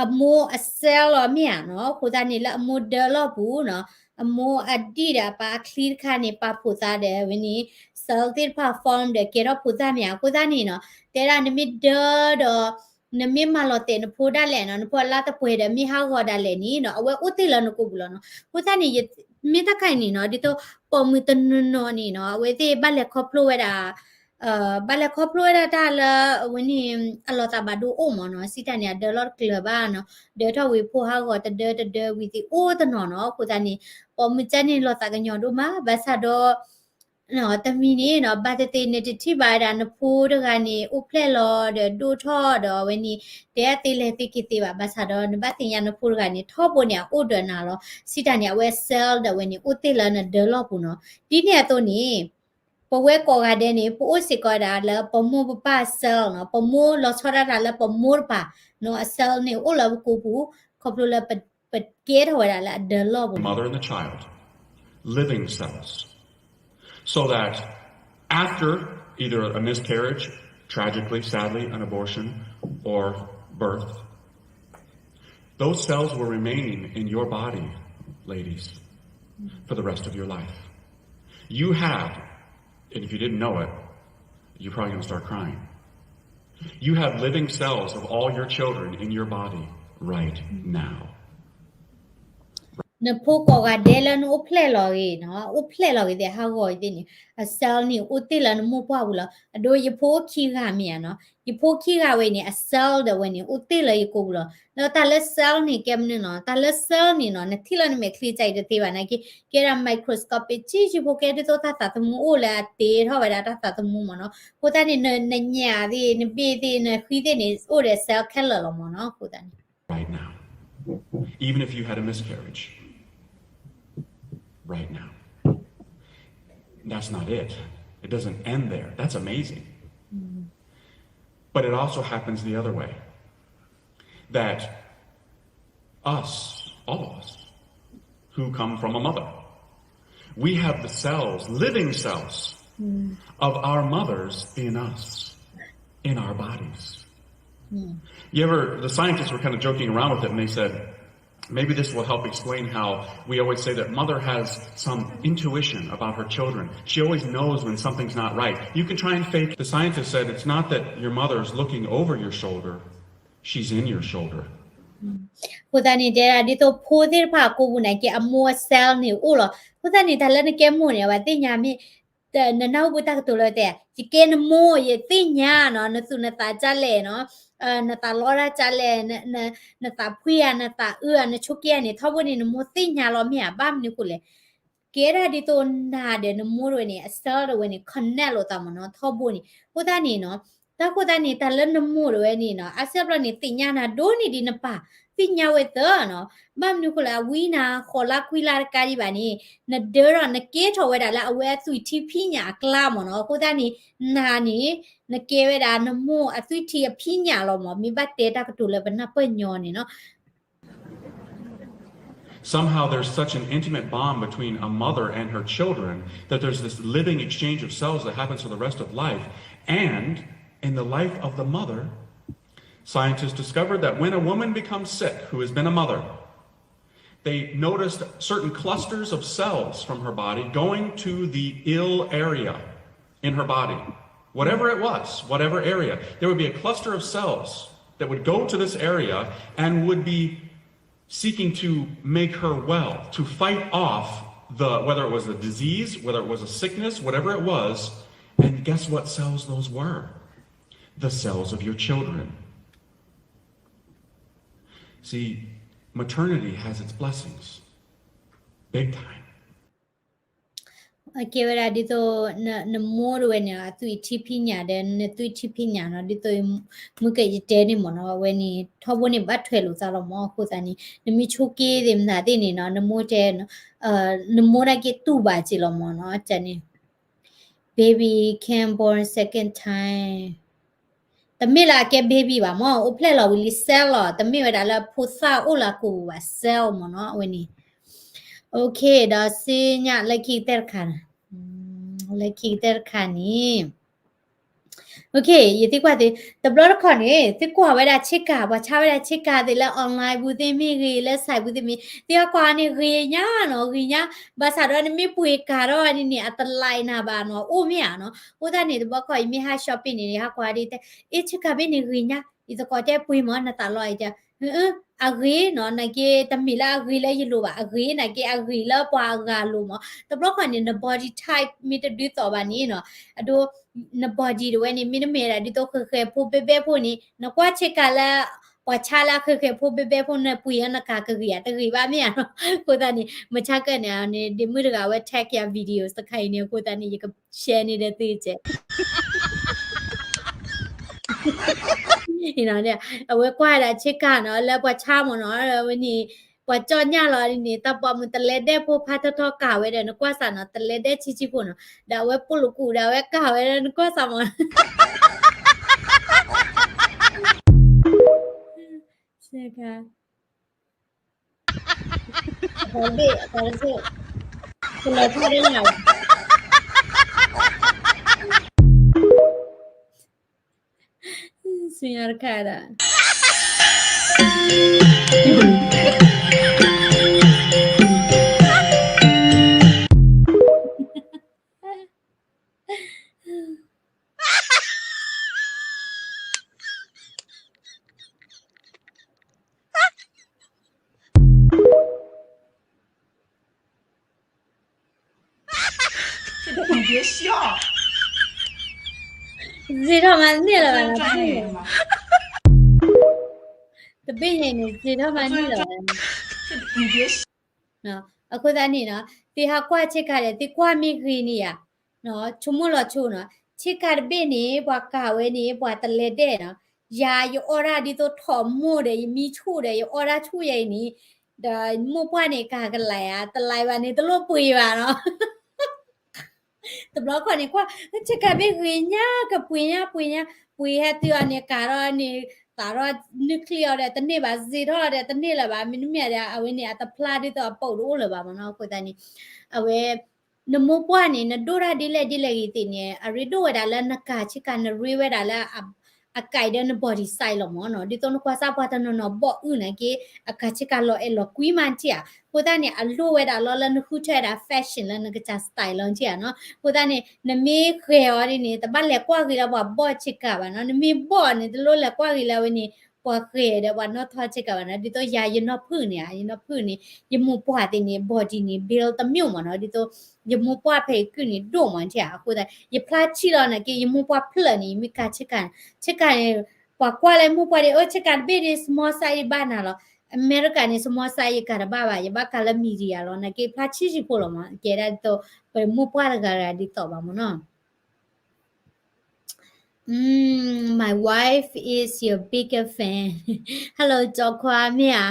အမိၢ်အ cell လီၤမ့ၢ်ဧါနီၤ. အဃိသတးန့ၣ် လၢအမိၢ်ဒၢလီၢ်ပူၤနီၤ, အမိၢ်အဒံၣ်ဒီးအပၢ်အချံတခါန့ၣ် ပာ်ဖိးသးဒီးဝဲန့ၣ် cell သ့ၣ်တဖၣ် form ဒီးကဲထီၣ်ဖိသၣ်မ့ၢ်ဧါ. အဃိသတးန့ၣ်နီၤ, တဲဒၣ်နမ့ၢ်ဒၢဒီး နမ့ၢ်မၤလီၤတဲာ်နဖိဒၣ်လဲာ်နီၤ, နဖိအလါသပှဲၤဒီးမ့ၢ်ဟးဂီၤဒၣ်လဲာ်န့ၣ်နီၤ, အဝဲအိၣ်တ့ၢ်လၢနကိာ်ပူၤလီၤနီၤ. အဃိသတးန့ၣ် မ့ၢ်တၢ်ခါအံၤန့ၣ်နီၤ, ဒ်သိးပိာ်မုၣ်တနီၤနီၤန့ၣ်နီၤ, အဝဲသ့ၣ်ဘၣ်လဲၤခီဖျိဝဲဒၣ် ဘၣ်လဲၤခီဖျိဝဲဒၣ်တၢ်လၢ အဝဲန့ၣ် အလီၤသးဘၣ်ဒိအိၣ်မ့ၢ်နီၤ, စံးတၢ်န့ၣ် အဒၢလီၢ်တကျၢၤဘၣ်နီၤ, ဒၢထီၣ်ဝံၤဖိဟးဂီၤတဒၢတဒၢဝံၤသ့ၣ်အိၣ်တနီၤနီၤ. အဃိသတးန့ၣ် ပိာ်မုၣ်ကၠဲန့ၣ်လီၤသးကညီၤဒိၣ်မး, ဘၣ်ဆၣ်ဒီး တမံၤန့ၣ်နီၤ, ဘၣ်သ့ၣ်သ့ၣ်နတထံၣ်ဘၣ်ဝဲဒၣ်နဖိတဂၤန့ၣ် အိၣ်ဖျဲၣ်လီၤဒီးဒိၣ်ထီၣ်ဒီးအဝဲန့ၣ် တဲအသ့လဲၤသ့က့ၤသ့ဘၣ်. ဘၣ်ဆၣ်ဒီး နဘၣ်သ့ၣ်ညါနဖိတဂၤန့ၣ် ထီဘိန့ၣ် အအိၣ်ဒီးနၤလီၤ. စံးတၢ်န့ၣ် အဝဲ cell ဒီးအဝဲန့ၣ် အိၣ်တ့ၢ်လၢနဒၢလီၢ်ပူၤနီၤ. ဒ်န့ၣ်အသိးန့ၣ် ပဝဲကိးဂၤဒဲးန့ၣ် ပအိၣ်စ့ၢ်ကီးဝဲဒၣ်လၢပမိၢ်ပပၢ် cell နီၤ, ပမိၢ်လီၤဆီဒၣ်တၢ်လၢပမိၢ်တပၢ်နီၤ, အ cell န့ၣ်အိၣ်လၢပကိာ်ပူၤ ခီဖျိလၢပကဲထီၣ်ဝဲဒၣ်လၢအဒၢလီၢ်ပူၤ mother and the child, living cells, so that after either a miscarriage, tragically, sadly, an abortion, or birth, those cells will remain in your body, ladies, for the rest of your life. You have, and if you didn't know it, you're probably going to start crying. You have living cells of all your children in your body right now. နဖိကိးဂၤဒဲးလၢနအိၣ်ဖျဲၣ်လီၤဂ့ၤနီၤ, အိၣ်ဖျဲၣ်လီၤဂ့ၤသ့ၣ်ဟးဂီၤဂ့ၤသ့ၣ်န့ၣ် အ cell န့ၣ် အိၣ်တ့ၢ်လၢနမိၢ်ပှၢ်ပူၤလီၤ. အဒိ ယဖိခံဂၤမ့ၢ်ဧါနီၤ, ယဖိခံဂၤဝဲန့ၣ် အ cell ဒီးဝဲန့ၣ် အိၣ်တ့ၢ်လၢယကိာ်ပူၤလီၤ. ဒီးတၢ်လၢ cell န့ၣ် ကဲမနုၤနီၤ, တၢ်လၢ cell န့ၣ်နီၤ, နထံၣ်လၢနမဲာ်ချံကစၢ်အံၤတသ့ဘၣ်နာ်က့, ကဲဒၣ် microscopic ကံယုဖိကဲဒ်သိးတၢ်သးသမူအိၣ်လၢအတ့ထီၣ်ဝဲဒၣ်တၢ်သးသမူမ့ၢ်နီၤ. အဃိသတးန့ၣ် နညၣ်သ့ၣ် နဘ့ၣ်သ့ၣ် နဃံသ့ၣ်န့ၣ် အိၣ်ဒီး cell ခဲလၢာ်လီၤမ့ၢ်နီၤ. အဃိသတးန့ၣ် right now. Even if you had a miscarriage, right now. That's not it. It doesn't end there. That's amazing. But it also happens the other way. That us, all of us, who come from a mother, we have the cells, living cells, of our mothers in us, in our bodies. You ever, the scientists were kind of joking around with it, and they said, maybe this will help explain how we always say that mother has some intuition about her children. She always knows when something's not right. You can try and fake. The scientists said it's not that your mother is looking over your shoulder, she's in your shoulder. အဃိသတးန့ၣ် တဲဒၣ်ဒ်သိးဖိသ့ၣ်တဖၣ်အကိာ်ပူၤန့ၣ် ကဲအမိၢ်အ cell န့ၣ်အိၣ်လီၤ. အဃိသတးန့ၣ် တၢ်လၢနကဲမိၢ်န့ၣ် အဝဲသ့ၣ်ညါမ့ၢ် နနၢ်ဟူပတၢ်ကတိၤလၢတဲ ယကဲနမိၢ် ယသ့ၣ်ညါနီၤ, နသူၣ်နသးကၢ်လဲၣ်နီၤ, နသးလီတၢ်ကၢ်လဲၣ်, နသးဖှံဧါ, နသးအုးဧါ, နဆိးက့ဧါန့ၣ် ထီဘိန့ၣ် နမိၢ်သ့ၣ်ညါလီၤမ့ၢ်ဧါ. ဘၣ်မနုၤအဃိလဲၣ်, ကဲဒၣ်ဒ်သိးနၤဒီးနမိၢ်တဝဲန့ၣ် အ cell တဝဲန့ၣ် connect လိာ်သးမ့ၢ်နီၤ, ထီဘိန့ၣ်. အဃိသတးန့ၣ်နီၤ, တၢ်ဃိသတးန့ၣ် တၢ်လၢနမိၢ်တဝဲန့ၣ်နီၤ, အါစုအါဘျီန့ၣ် သ့ၣ်ညါနၤဒိၣ်န့ၢ်ဒံးနပၢ်, သ့ၣ်ညါဝဲသၢနီၤ. ဘၣ်မနုၤအဃိလဲၣ်, အဝံနၤ ဃိးလါခွံလါတကးဒံးဘၣ်န့ၣ် နဒၢထီၣ် နကဲထီၣ်ဝဲဒၣ်လၢအဝဲအသွံၣ်ထံဖံးညၣ်အကျါမ့ၢ်နီၤ. အဃိသတးန့ၣ် နၤန့ၣ် နကဲဝဲဒၣ်နမိၢ်အသွံၣ်ထံအဖံးညၣ်လီၤမ့ၢ်, မ့ၢ်ဘၣ်တဲတၢ်ကတိၤလၢပနၢ်ပၢၢ်ညီန့ၣ်နီၤ. Somehow there's such an intimate bond between a mother and her children that there's this living exchange of cells that happens for the rest of life. And in the life of the mother, scientists discovered that when a woman becomes sick, who has been a mother, they noticed certain clusters of cells from her body going to the ill area in her body. Whatever it was, whatever area, there would be a cluster of cells that would go to this area and would be seeking to make her well, to fight off the, whether it was a disease, whether it was a sickness, whatever it was. And guess what cells those were? The cells of your children. See, Maternity has its blessings. Big time. အကဲဝဲဒၣ်ဒ်သိး နမိၢ်တဝဲန့ၣ် အသွံၣ်ထံဖံးညၣ်ဒီး နသွံၣ်ထံဖံးညၣ်နီၤ ဒ်သိး မုၢ်ကယတဲန့ၣ်မ့ၢ်နီၤ အဝဲန့ၣ် ထီဘိန့ၣ်ဘၣ်ထွဲလိာ်သးလီၤမ့ၢ် အဃိသတးန့ၣ် နမ့ၢ်ဆိးက့သ့ၣ်မတၤသ့ၣ်န့ၣ်နီၤ နမိၢ်တဲ နမိၢ်နာ်က့တူၢ်ဘၣ်က့ၤလီၤမ့ၢ်နီၤ ကန့ၣ် baby can born second time တမ့ၢ်လၢအကဲ baby ဘၣ်မ့ၢ် အိၣ်ဖျဲၣ်လီၤဝံၤလံ cell လီၤ တမ့ၢ်ဝဲဒၣ်လၢဖိသၣ်အိၣ်လၢအကိာ်ပူၤဘၣ် cell မ့ၢ်နီၤ အဝဲန့ၣ် OK ဒီးစ့ညါလၢခံကတၢၢ်တခါ လၢခံကတၢၢ်တခါန့ၣ် OK ယသံကွၢ်သု တဘျီတခီၣ်န့ၣ် သုကွၢ်ဝဲဒၣ်ဆ့ကၤ ပှၤဆါဝဲဒၣ်ဆ့ကၤသ့ၣ်လၢ online ပူၤသ့ၣ်မ့ၢ်ဂ့ၤ လၢ site ပူၤသ့ၣ်မ့ၢ် သုဟးကွၢ်န့ၣ်ဂ့ၤညါနီၤ ဂ့ၤညါ ဘၣ်ဆၣ်ဒီးနမ့ၢ်ပှ့ၤကၤထီၣ်ဒ်န့ၣ် အတlikeနၤဘၣ်နီၤ အိၣ်မ့ၢ်ဧါနီၤ အဃိသတးန့ၣ် တဘျီခီၣ် ယမ့ၢ်ဟး shopping န့ၣ် ယဟးကွၢ်ဒ်တဲ အ့ ဆ့ကၤဘ့ၣ်န့ၣ်ဂ့ၤညါ ယသကိးတဲပှ့ၤမ့ၢ်နသးလီၤအံၤတဲ အဂ့ၤနီၤ နာ်က့တမ့ၢ်လၢအဂ့ၤလၢယလိၤဘၣ် အဂ့ၤနာ်က့အဂ့ၤလၢပှၤအဂၤလိၤမ့ၢ် တဘျီခီၣ်န့ၣ် န body type မ့ၢ်တဒုးသိးဘၣ်န့ၣ်နီၤ အဒိ န body တဝဲန့ၣ် မ့ၢ်တမ့ၢ်ဒၣ်ဒ်သိးဃဲၤဃဲၤဖိဘဲဘဲဖိန့ၣ် နကွၢ်ဆ့ကၤလၢ ပှၤဆါလၢအဃဲၤဃဲၤဖိဘဲဘဲဖိ နပှ့ၤအီၤနကၤကဂ့ၤဧါ တဂ့ၤဘၣ်မ့ၢ်ဧါနီၤ အဃိသတးန့ၣ် မဆါကၢၣ်န့ၣ်န့ၣ် ဒ့မုၣ်တဂၤဝဲ tag ယၤ videos တခါအံၤန့ၣ် အဃိသတးန့ၣ် ယက share န့ၢ်ဒီးသုကဲ အဝဲကွၢ်ဒၣ်ဆ့ကၤနီၤ လၢပှၤဆါမ့ၢ်နီၤ ဝဲန့ၣ် ပှၤကၠီၣ်ညၣ်လီၤန့ၣ် တၢ်ပိာ်မုၣ်တလဲဒဲၣ်ဖိဖါထီထီကၤဝဲဒီး နကွၢ်စးနီၤ တလဲဒဲၣ်ဆံဆံဖိနီၤ ဒီးအဝဲပိာ်လိာ်ကူၣ်ဒီးအဝဲကၤဝဲဒီး နကွၢ်စးမ့ၢ် ဆ့ကၤ အသးဘ့ၣ် အသးတဘ့ၣ် ကလဲၤထီၣ်ဒ်လဲၣ် ဆူညါတခါဒၣ် စ့ထီၣ်မးန့ၣ်လၢၤဘၣ်နီၤ တဘ့ၣ်န့ၣ်န့ၣ် စ့ထီၣ်မးန့ၣ်လၢၤဘၣ် အဃိသတးန့ၣ်နီၤ သုဟးကွၢ်ဆ့ကၤဒီး သုကွၢ်မ့ၢ်ဂ့ၤန့ၣ်ဧါ ဆိကမိၣ်လီၤဆိနီၤ ဆ့ကၤတဘ့ၣ်န့ၣ် ပှၤကၤဝဲန့ၣ် ပှၤတလဲဒဲၣ်နီၤ ယၤယအီၣ်ဒၣ်ဒ်သိးထိးမိၢ်ဒီး ယမံဆူၣ်ဒီး ယအီၣ်ဒၣ်ဆူၣ်ယၤအံၤန့ၣ် ဒီးမိၢ်ပှၢ်န့ၣ် ကၤကလဲၤဧါ တလဲဘၣ်န့ၣ် တလိၣ်ပှ့ၤဘၣ်နီၤ တဘျီခီၣ်န့ၣ် ကွၢ် ဆ့ကၤဘ့ၣ်ဂ့ၤညါ ကပှ့ၤညါပှ့ၤညါ ပှ့ၤဟဲတုၤအီၤန့ၣ် ကၤထီၣ်န့ၣ် သးထီၣ်နုၢ်ချံအီၤဒီးတန့ၢ်ဘၣ် စ့ထီၣ်ဒီးတန့ၢ်လၢၤဘၣ် မ့တမ့ၢ်ဒီး အဝဲန့ၣ် အတဖျါဒ်သိးအပိာ်တအိၣ်လၢၤဘၣ်မ့ၢ်နီၤ အဃိသတးန့ၣ် အဝဲ နမိၢ်ပှၢ်န့ၣ် နဒိၣ်တၢ်ဒ်လဲၣ်ဒ်လဲၣ်ဂ့ၤသ့ၣ်န့ၣ် အရ့ဒိၣ်ဝဲဒၣ်လၢနကၤဆ့ကၤ နရ့ဝဲဒၣ်လၢ အကဲဒီးန body size လီၤမ့ၢ်နီၤ ဒ်သိးနကွၢ်စၢ်ပှၤတနီၤနီၤဘီၣ်အုၣ်နာ်က့ အကၤဆ့ကၤလီၤအဲၣ်လီၤကွံမးထံၣ်ဧါ အဃိသတးန့ၣ် အလိၣ်ဝဲဒၣ်လီၤလၢနဃုထၢဝဲဒၣ် fashion လၢနကစၢ် style လီၤထံၣ်ဧါနီၤ အဃိသတးန့ၣ် နမ့ၢ်ဃဲၤအီၤဒ်န့ၣ် တဘၣ်လဲၤကွၢ်ဂ့ၤလၢပှၤဘီၣ်ဆ့ကၤဘၣ်နီၤ နမ့ၢ်ဘီၣ်န့ၣ် တလိၣ်လဲၤကွၢ်ဂ့ၤလၢအဝဲန့ၣ် ပှၤဃဲၤဒီးပှၤနီၣ်ထီဆ့ကၤဘၣ်နီၤ ဒ်သိးယၤယနီၢ်ဖုၣ်န့ၣ်ဧါ ယနီၢ်ဖုၣ်န့ၣ် ယမိၢ်ပှၢ်သ့ၣ်န့ၣ် body န့ၣ် build တမံၤမ့ၢ်နီၤ ဒ်သိး ယမိၢ်ပှၢ်ဖဲအံၤကုၢ်န့ၣ်ဒိၣ်မးထံၣ်ဧါ အဃိသတး ယဖျါဆံၣ်လီၤနာ်က့ ယမိၢ်ပှၢ်ဖျၢၣ်န့ၣ် ယမ့ၢ်ကၤဆ့ကၤ ဆ့ကၤန့ၣ် ပှၤကွၢ်လၢမိၢ်ပှၢ်ဒ် အိၣ်ဆ့ကၤတဘ့ၣ်ဒ် small size ယဘၣ်နၤလီၤ အမဲရကၤန့ၣ် small size ယကၤတဘၣ်ဘၣ် ယဘၣ်ကၤလၢ medium လီၤ နာ်က့ဖျါဆံၣ်ဆံၣ်ဖိလီၤမး ကဲဒၣ်ဒ်သိး ပမိၢ်ပှၢ်တဂၤဂၤဒ်သိးဘၣ်မ့ၢ်နီၤ Mm, my wife is your biggest fan. Hello, ကၠီခွါ မ့ၢ်ဧါ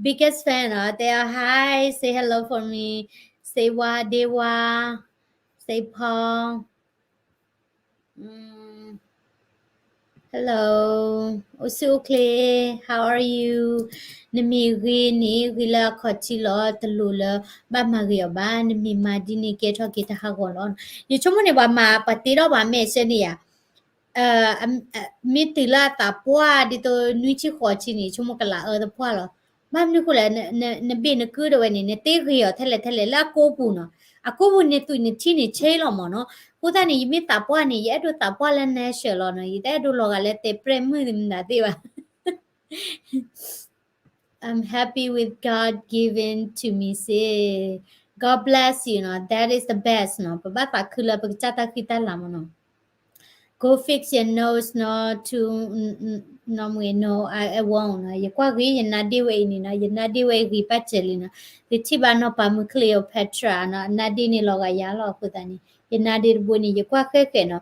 biggest fan နီၤ တဲအီၤ hi, say hello for me. စ့ဝါ ဒ့ဝါ စ့ဖီ Mm, hello, အိၣ်ဆူၣ်အိၣ်ချ့ how are you? နမ့ၢ်ဂ့ၤန့ၣ် ဂ့ၤလၢအခီၣ်ထံးလီၤ တလိၣ်လၢဘၣ်မၤဂ့ၤအီၤဘၣ် နမ့ၢ်မၤဒ်န့ၣ် ကဲထီၣ်က့ၤတၢ်ဟးဂီၤလီၤ. ယဆိကမိၣ်န့ၣ် ပှၤမၤပှၤတ့ထီၣ်ပှၤမဲာ်ဆှၢန့ၣ်ယၤ မ့ၢ်တုၤလၢအသးပှၢ်ဒ်သိးနွံဆံဃိးဆံန့ၣ် ဆိကမိၣ်ကလးအၢသပှၢ်လီၤ. ဘၣ်မနုၤဃိလဲၣ် နဘ့ၣ်နကုၢ်တဝဲန့ၣ် နတ့ဂ့ၤအီၤထဲလဲၣ်ထဲလဲၣ် လၢအကိပူၤနီၤ. အကိပူၤန့ၣ် သွံၣ်နထံန့ၣ် change လီၤမ့ၢ်နီၤ. အဃိသတးန့ၣ် ယမ့ၢ်သးပှၢ်န့ၣ် ယအဲၣ်ဒိးသးပှၢ်လၢ natural လီၤနီၤ. ယတအဲၣ်ဒိးလီၤဂာ်လၢတဲပြဲၢ်မုၣ်မနုၤသ့ၣ်ဘၣ်. I'm happy with God given to me စ့ God bless you နီၤ that is the best နီၤ ပဘၣ်သးခုလၢပကစၢ်တၢ်ဃံတၢ်လၤမ့ၢ်နီၤ Go fix your nose နီၤ to နီၢ်မ့ၢ်နီၢ် I won't နီၤ, ယကွၢ်ဂ့ၤ ယနါဒ့ဝဲအံၤန့ၣ်နီၤ, ယနါဒ့ဝဲအံၤဂ့ၤပာ်စၢၤလံနီၤ, ယထံၣ်ဘၣ်နီၢ်ပၤမုၣ် Cleopatra နီၤ, အနါဒ့န့ၣ်လီၤဂာ်ယၤလီၤအဃိသတးန့ၣ် ယနါဒ့တဘိန့ၣ် ယကွၢ်ဃဲဃဲနီၤ,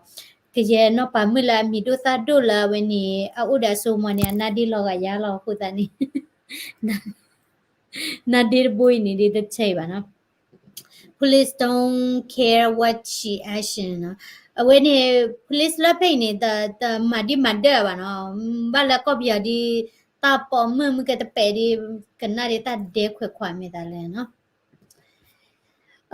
ကယဲၢ်နီၢ်ပၤမုၣ်လၢအမံၤဒိၣ်သၣ်ဒိၣ်လၢအဝဲန့ၣ် အအိၣ်ဒီးအစိကမီၤန့ၣ် အနါဒ့လီၤဂာ်ယၤလီၤအဃိသတးန့ၣ် နါဒ့တဘိအံၤန့ၣ် ဒ်တဆဲးဘၣ်နီၤ. Police don't care what she action နီၤ, အဝဲန့ၣ် police လၢဖဲအံၤန့ၣ် တမၤဒံးမၤဒၢၣ်ဘၣ်နီၤ, ဘၣ်လၢကီၢ်ပယီၤဒ် တၢ်ပိာ်မုၣ်မုၢ်ကဲတပဲာ်ဒ် ကနၣ်ဒ်တၢ်ဒဲခွဲးခွးမ့ၢ်သးလဲၣ်နီၤ.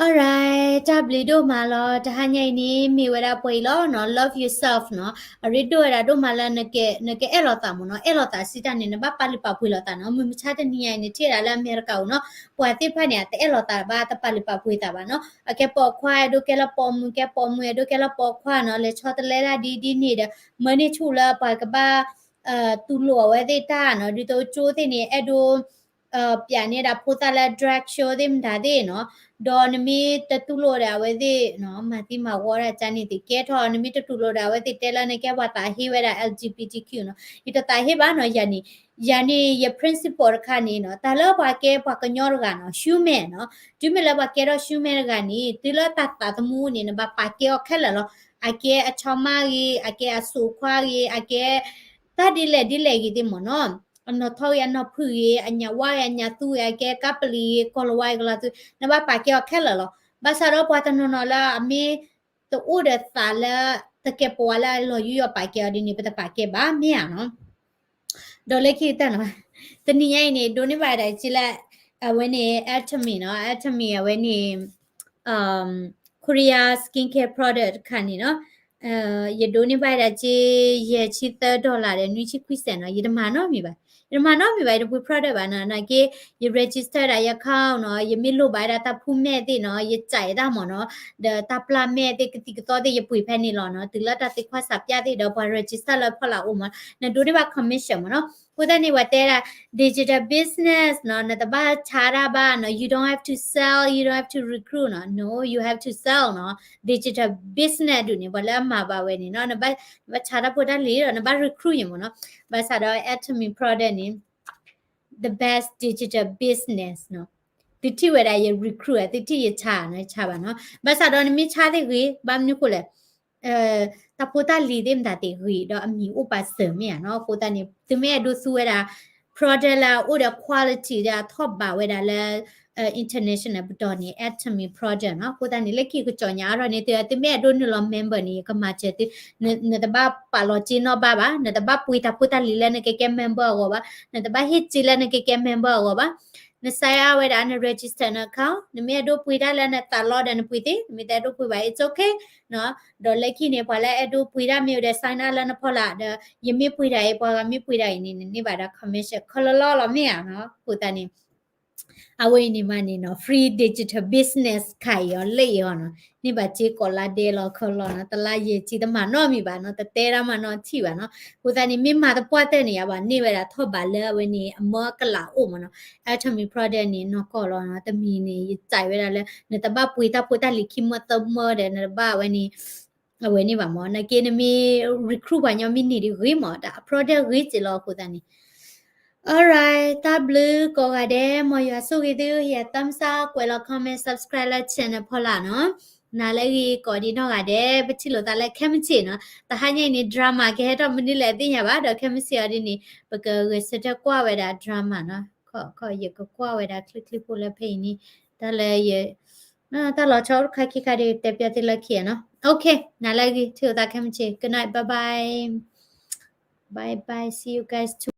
Alright တၢ်ဘျုးဒိၣ်မးလီၤ, တဟါညါအံၤန့ၣ် မ့ၢ်ဝဲဒၣ်ပှဲၤအံၤလီၤနီၤ, love yourself နီၤ, အရ့ဒိၣ်ဝဲဒၣ်ဒိၣ်မးလၢ နကအဲၣ်လိာ်သးမ့ၢ်နီၤ, အဲၣ်လိာ်သးစံးတၢ်န့ၣ် နဘၣ်ပာ်လုၢ်ပာ်ပှ့ၤလိာ်သးနီၤ, မုၢ်မဆါတနံၤညါအံၤန့ၣ် ထံၣ်ဒၣ်လၢအမဲရကၤအိၣ်နီၤ, ပှၤသ့ၣ်တဖၣ်န့ၣ် အတအဲၣ်လိာ်သးဘၣ် တပာ်လုၢ်ပာ်ပှ့ၤသးဘၣ်နီၤ, အကဲပိာ်ခွါအဲၣ်ဒိးကဲလၢပိာ်မုၣ်, ကဲပိာ်မုၣ်အဲၣ်ဒိးကဲလၢပိာ်ခွါနီၤ, လဲၤဆီတလဲဒၣ်ဒ်ဒ်န့ၣ်ဒီး မၢန့ၢ်ဆူၣ်လၢပှၤကဘၣ် တူၢ်လိာ်အဝဲသ့ၣ်တၢ်နီၤ, ဒ်သိးကၠိသ့ၣ်န့ၣ် အဲၣ်ဒိး ပျးန့ၢ်ဒၣ်ဖိသၣ်လၢ drag show သ့ၣ်မတၤသ့ၣ်နီၤ, ဒီးနမ့ၢ်တတူၢ်လိာ်ဒီးအဝဲသ့ၣ်နီၤ, မၤသံမၤဝီဒၣ်ကန့ၣ်သ့ၣ်ကဲထီၣ်, နမ့ၢ်တတူၢ်လိာ်ဒီးအဝဲသ့ၣ်တဲလၢနကဲပှၤသးဟ့ဝဲဒၣ် L G B T Q နီၤ, ယတသးဟ့ဘၣ်နီၤ, ယၤန့ၣ် ယၤန့ၣ် ယ principle တခါန့ၣ်နီၤ, တၢ်လၢပှၤကဲပှၤကညီတဂၤနီၤ, human နီၤ, တုၤမ့ၢ်လၢပှၤကဲထီၣ် human တဂၤန့ၣ် တုၤလၢတၢ်သးသမူန့ၣ် နဘၣ်ပာ်ကဲအီၤခဲလၢာ်လီၤ, အကဲအဆီမါဂ့ၤ, အကဲအစိာ်ခွါဂ့ၤ, အကဲ တၢ်ဒ်လဲၣ်ဒ်လဲၣ်ဂ့ၤသ့ၣ်မ့ၢ်နီၤ, အနီၢ်ထီၣ်ဂ့ၤ အနီၢ်ဖုၣ်ဂ့ၤ, အညၣ်ဝါဂ့ၤ အညၣ်သူဂ့ၤ, အကဲကါပလံၤဂ့ၤ ကီၤလၤဝါဂ့ၤကီၤလၤသူ, နဘၣ်ပာ်ကဲအီၤခဲလၢာ်လီၤ. ဘၣ်ဆၣ်ဒီးပှၤတနီၤနီၤလၢအမ့ၢ် တအိၣ်ဒီးသးလၢ တကဲပဝးလၢအလီၤယူးယီၣ်ပာ်ကဲအီၤဒ်န့ၣ် ပတပာ်ကဲဘၣ်မ့ၢ်ဧါနီၤ. ဒီးလၢခံကတၢၢ်နီၤ, တနံၤညါအံၤန့ၣ် ဒိးန့ၢ်ဘၣ်ဒၣ်က့လၢ အဝဲန့ၣ် Atomy နီၤ, Atomy အဝဲန့ၣ် Korea skincare product တခါန့ၣ်နီၤ, ယဒိးန့ၢ်ဘၣ်ဒၣ်က့ ယဲၢ်ဆံသၢ dollar ဒီး နွံဆံခွံစဲးနီၤ, ယတမၤနီတမံၤဘၣ်, ယတမၤနီတမံၤဘၣ်, ယတပှ့ၤ product ဘၣ်နီၤ, နာ်က့ ယ register ဒၣ်ယ account နီၤ, ယမ့ၢ်လိၣ်ဘၣ်ဝဲဒၣ်တၢ်ဖူမဲာ်သ့ၣ်နီၤ, ယစဲးတၢ်မ့ၢ်နီၤ, ဒီးတၢ်ပျၢ်မဲာ်သ့ၣ်ကသံၣ်ကသီသ့ၣ် ယပှ့ၤဖဲန့ၣ်လီၤနီၤ, တုၤလၢတၢ်သံကွၢ်စးပျၢ်သ့ၣ်ဒီးပှၤ register လၢဖီလာ်အိၣ်မ့ၢ်နီၤ, နဒိးန့ၢ်ဘၣ် commission မ့ၢ်နီၤ, အဃိသတးန့ၣ် ပှၤတဲဒၣ် digital business နီၤ, နတဘၣ်ဆါတၢ်ဘၣ်နီၤ, you don't have to sell, you don't have to recruit နီၤ, no, you have to sell နီၤ, digital business ဒုးန့ၣ် ပှၤလၢအမၤဘၣ်ဝဲန့ၣ်နီၤ, နဘၣ်ဆါတၢ်ဖိတၢ်လံၤဒီး နဘၣ် recruit ယၤမ့ၢ်နီၤ, ဘၣ်ဆၣ်ဒီး Atomy product န့ၣ် the best digital business နီၤ, သုထံၣ်ဝဲဒၣ်ယ recruit သုထံၣ်ယဆါနီၤ, ဆါဘၣ်နီၤ, ဘၣ်ဆၣ်ဒီးနမ့ၢ်ဆါသ့ၣ်ဂ့ၤ, ဘၣ်မနုၤဃိလဲၣ် တၢ်ဖိတၢ်လံၤသ့ၣ်မတၤသ့ၣ်ဂ့ၤဒီးအမံၤအိၣ်ပာ်စၢၤမ့ၢ်ဧါနီၤ, အဃိသတးန့ၣ် သုမ့ၢ်အဲၣ်ဒိးသူဝဲဒၣ် product လၢအအိၣ်ဒီး quality ဒီးအထီၣ်ဘးဝဲဒၣ်လၢ international ပတီၢ်န့ၣ် Atomy product နီၤ, အဃိသတးန့ၣ် လၢခံကစီၣ်ညါအါထီၣ်န့ၣ် သုသုမ့ၢ်အဲၣ်ဒိးနုာ်လီၤ member န့ၣ် ယကမၤစၢၤသု, နတဘၣ်ပာ်လီၤစ့နီတဘ့ၣ်ဘၣ်, နတဘၣ်ပှ့ၤတၢ်ဖိတၢ်လံၤလၢနကကဲ member အဂီၢ်ဘၣ်, နတဘၣ်ဟ့ၣ်စ့လၢနကကဲ member အဂီၢ်ဘၣ်, န sign up ဝဲဒၣ် န register န account, နမ့ၢ်အဲၣ်ဒိးပှ့ၤတၢ်လၢနသးလီဒီးနပှ့ၤသ့, နမ့ၢ်တအဲၣ်ဒိးပှ့ၤဘၣ် it's okay နီၤ, ဒီးလၢခံန့ၣ် ပှၤလၢအဲၣ်ဒိးပှ့ၤတၢ်မ့ၢ်အိၣ်ဒီး sign up လၢနဖီလာ်ဒီး ယမ့ၢ်ပှ့ၤတၢ်အံၤ ပှၤဂၤမ့ၢ်ပှ့ၤတၢ်အံၤန့ၣ် နန့ၢ်ဘၣ်ဒီး commission ခီလီလီလီၤမ့ၢ်ဧါနီၤ, အဃိသတးန့ၣ် အဝဲအံၤန့ၣ်မးန့ၣ်နီၤ free digital business ခါအံၤအီၤလၢအံၤအီၤနီၤ, န့ၢ်ဘၣ်စ့ကိးလါဒဲလီၤခီလီၤနီၤ, တလါယဲၢ်ဆံတမၤနီတမံၤဘၣ်နီၤ, တတဲတၢ်မၤနီတထံၣ်ဘၣ်နီၤ, အဃိသတးန့ၣ် မ့ၢ်မၤသပှၢ်တၢၢ်န့ၣ် ယဘၣ်န့ၢ်ဝဲဒၣ်ထီၣ်ဘးလၢအဝဲန့ၣ် အမၢကလးအိၣ်မးနီၤ, Atomy product န့ၣ် နီၢ်ကီၢ်လီၤနီၤ, တမံၤန့ၣ် ယစဲးဝဲဒၣ်လၢ နတဘၣ်ပှ့ၤတၢ်ဖိတၢ်လံၤခံမၢသၢမၢဒီး နတဘၣ်ဝဲန့ၣ် အဝဲန့ၣ်ဘၣ်မး, နာ်က့နမ့ၢ် recruit ပှၤညီမ့ၢ်န့ၢ်ဒံးဂ့ၤမး, တၢ်အ product ဂ့ၤစ့ၢ်လီၤအဃိသတးန့ၣ် Alright တၢ်ဘျုးကိးဂၤဒဲး, မ်ယွၤဆိၣ်ဂ့ၤသု, ဟ့ၣ် thumbs up, ကွဲးလီၤ comment, subscribe လၢ channel ဖီလာ်နီၤ, နၤလၢအဂ့ၤကိးဒံးနီၢ်ဂၤဒဲး, ပထံၣ်လိာ်သးလၢခဲမုၢ်ဆ့ၣ်နီၤ, တဟါညါအံၤန့ၣ် drama ကဟဲထီၣ်မနုၤလဲၣ်သ့ၣ်ညါဘၣ်, ဒီးခဲမုၢ်ဆ့ၣ်အီၤဒ်န့ၣ် ပကဂဲၤဆၢထၢၣ်ကွၢ်ဝဲဒၣ် drama နီၤ, ခီခီယကကွၢ်ဝဲဒၣ်ချ့ချ့ဖိလၢဖဲအံၤန့ၣ်, တၢ်လၢယ တၢ်လီၤဆီအိၣ်တခါခံခါဒီး တဲပျီသ့လၢခံနီၤ. Okay, နၤလၢအဂ့ၤ, ထံၣ်လိာ်သးခဲမုၢ်ဆ့ၣ်, good night, bye bye, bye bye, see you guys tomorrow.